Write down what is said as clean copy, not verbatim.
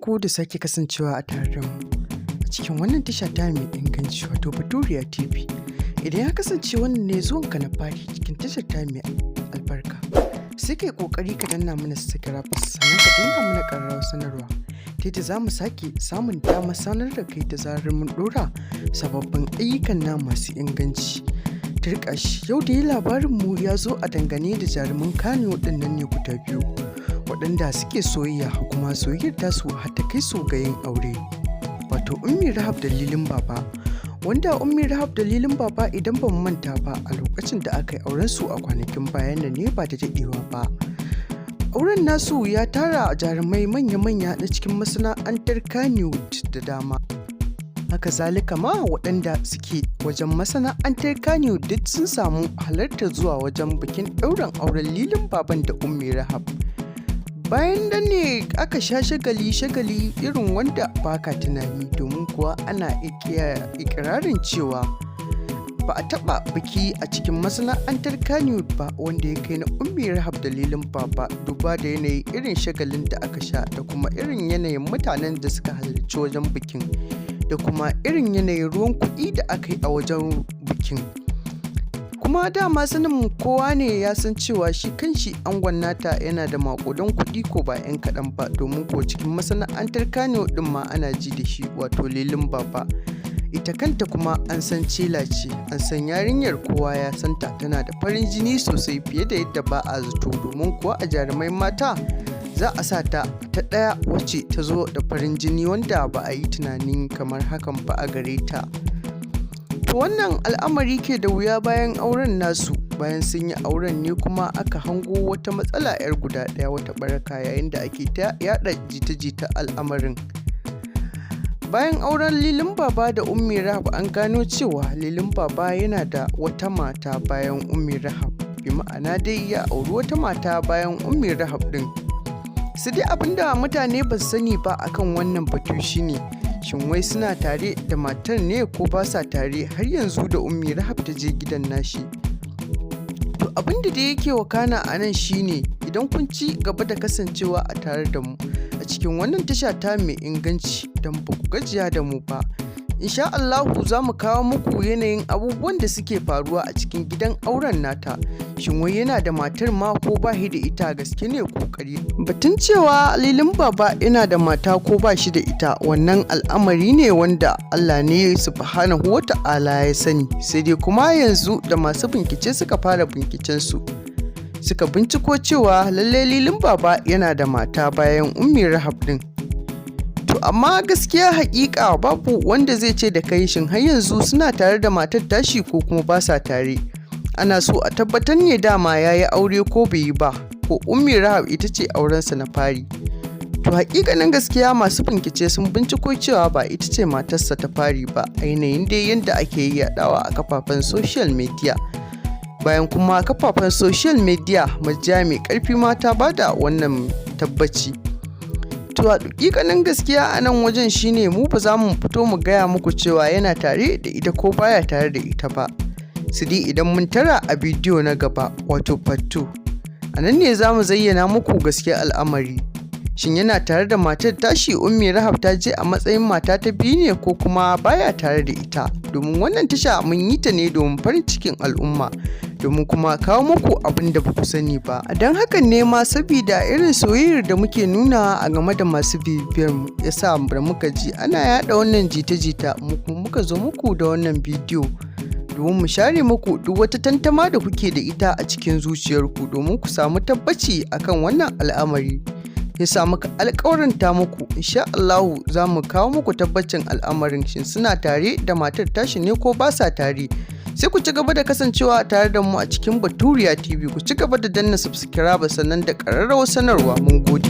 Barkanku da sake kasancewa a tare da mu a cikin wannan tasha ta mai inganci, wato Baturiya TV. Idan ya kasance wannan ne zuwanka na fari cikin tashar ta mai albarka, sai kai kokari ka danna mana subscribe, sannan ka danna mana ƙararrawar sanarwa, ta yadda za mu sake samun damar sanar da kai da zarar mun ɗora sababbin ayyukan na masu inganci. Turƙashi, yau da yi labarinmu ya zo a dangane da jaruman Kano ɗin nan ne guda biyu, waɗanda suke soyayya, kuma soyayyar tasu har ta kai su ga yin aure. Wato Ummi Rahab da Lilin Baba. Wanda Ummi Rahab da Lilin Baba, idan ban manta ba, a lokacin da aka yi auren su a kwanakin bayan nan ne ba da daɗewa ba. Auren nasu ya tara jarumai manya-manya na cikin masana'antar Kannywood da dama. Haka zalika ma, waɗanda suke wajen masana'antar Kannywood duk sun samu halartar zuwa wajen bikin ɗaurin auren Lilin Baban da Ummi Rahab. Bayan nan ne aka sha shagali, shagali irin wanda baka tunani, domin kuwa ana ikirarin cewa ba a taɓa biki a cikin masana'antar Kannywood ba wanda ya kai na Ummi Rahab da Lilin Baba, duba da yanayi irin shagalin da aka sha, da kuma irin yanayin mutanen da suka halarci wajen bikin, da kuma irin yanayin ruwan kuɗi da aka yi a wajen bikin. Kuma dama sanin kowa ne ya san cewa shi kanshi angon nata yana da maƙudan kuɗi, ko ba 'yan kaɗan ba, domin ko cikin masana'antar Kannywood ɗin ma ana ji da shi, wato Lilin Baba. Ita kanta kuma an san cela ce, an san yarinyar, kowa ya santa, tana da farin jini sosai fiye da yadda ba a zato, domin kuwa a jarumai mata za a sa ta ta ɗaya wacce ta zo da farin jini wanda ba a yi tunanin kamar hakan ba a gare ta. To, wannan al'amari ke da wuya, bayan auren nasu, bayan sun yi auren ne kuma aka hango wata matsala 'yar guda ɗaya, wata ɓaraka, yayin da ake ta yaɗa jita-jita al'amarin. Bayan auren Lilin Baba da Ummi Rahab, an gano cewa Lilin Baba yana da wata mata bayan Ummi Rahab. Bi ma'ana dai, ya auri wata mata bayan Ummi Rahab ɗin. Su dai abinda mutane ba su sani ba akan wannan batu shine, shin wai suna tare da matar ne ko ba sa tare har yanzu da Ummi Rahab ta je gidan nashi? To, abin da dai yake wakana a nan shine, idan kun ci gaba da kasancewa a tare da mu a cikin wannan tasha ta mai inganci, don ba ku gajiya da mu ba, insha Allahu za mu kawo muku yanayin abubuwan da suke faruwa a cikin gidan auren nata. Shin wai yana da matar ma ko ba shi da ita, gaske ne ko ƙarya? Batun cewa Lilin Baba yana da mata ko ba shi da ita, wannan al'amari ne wanda Allah ne Subhanahu wa Ta'ala ya sani. Sai dai kuma yanzu da masu bincike suka fara binciken su, suka binciko cewa lallai Lilin Baba yana da mata bayan Ummi Rahab din. To, amma gaskiya haƙiƙa babu wanda zai ce da kai shin har yanzu suna tare da matar tashi ko kuma ba sa tare. Ana so a tabbatar ne dama ya yi aure ko bai yi ba, ko Ummi Rahab ita ce aurensa na fari. To, haƙiƙanin gaskiya, masu bincike sun binciko cewa ba ita ce matarsa ta fari ba, a yanayin dai yadda ake yi yaɗawa a kafafen social media. Bayan kuma kafafen social media, majiya mai ƙarfi ma ta bada wannan tabbaci. To, haƙiƙanin gaskiya a nan wajen shine, mu ba za mu fito mu gaya muku cewa yana tare da ita ko baya tare da ita ba. Su dai idan mun tara a bidiyo na gaba, wato part 2. A nan ne za mu zayyana muku gaskiyar al'amari. Shin yana tare da matar tashi, Ummi Rahab ta je a matsayin mata ta biyu ne, ko kuma baya tare da ita? Domin wannan tasha mun yi ta ne domin farin cikin al'umma, domin kuma kawo muku abin da ba ku sani ba. Don hakan ne ma, sabida irin soyayyar da muke nuna a game da masu bibiyar mu, ya sa da muka ji ana yaɗa wannan jita-jita, mu kuma muka zo muku da wannan bidiyo domin mu share muku duk wata tantama da kuke da ita a cikin zuciyarku, domin ku samu tabbaci akan wannan al'amari. Ya sa muka alƙawaranta muku, insha Allahu za mu kawo muku tabbacin al'amarin, shin suna tare da matar tashi ne ko ba sa tare. Sai ku ci gaba da kasancewa tare da mu a cikin Baturiya TV, ku ci gaba da danna subscribe sannan da ƙararrawar sanarwa. Mun gode.